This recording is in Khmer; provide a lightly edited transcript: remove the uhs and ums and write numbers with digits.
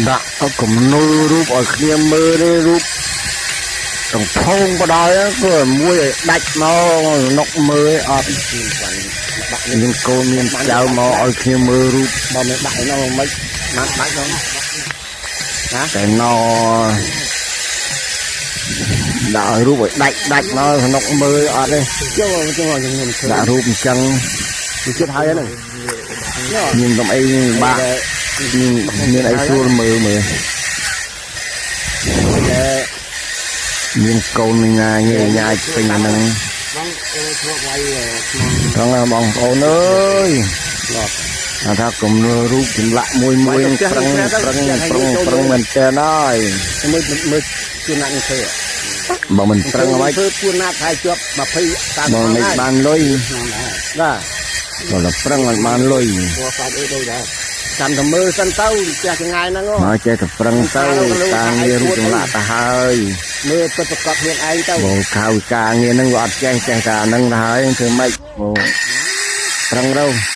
ដាក់ឲ្យគំនូររូបឲ្យគ្នាមើលទេរូបទាំងផោងបដ ாய் គឺមួយឲ្យដាច់មកនុកមើលអត់មានកូនមានចៅមកឲ្យគ្នាមើលរូប បើមិនដាក់ឯនោះមិនបានដាច់នោះ តែណដាក់ឲ្យរូបឲ្យដាច់ដាច់មកនុកមើលអត់ទេ ចូលចូលខ្ញុំធ្វើ ដាក់រូបអញ្ចឹង ជិតហើយហ្នឹង មានកុំអីបាក់មានអីស្រួលមើលមើល តែ មានកូនញ៉ាញ៉ាពេញហ្នឹង បងធ្លាប់វាយក្នុង ត្រង់បងប្អូនអើយថាគំនូររូបចម្លាក់មួយមួយប្រឹងប្រឹងប្រឹងប្រឹងមែនតើហើយ មើលមើលជួនណាត់នឹងធ្វើ បើមិនប្រឹងអ្វី ធ្វើជួនណាត់ហើយជាប់20 30 បើមិនបានលុយ បាទ បើតែប្រឹងមិនបានលុយ ព្រោះសាច់អីដូចដែរចាំតែមើលសិនទៅផ្ទះចងាយហ្នឹង មកចេះតែប្រឹងទៅការងាររូបចម្លាក់ទៅហើយ មើលពិតប្រកបខ្លួនឯងទៅ បើខៅការងារហ្នឹងវាអត់ចេះចេះតែអាហ្នឹងទៅហើយធ្វើម៉េចបើប្រឹងទៅ។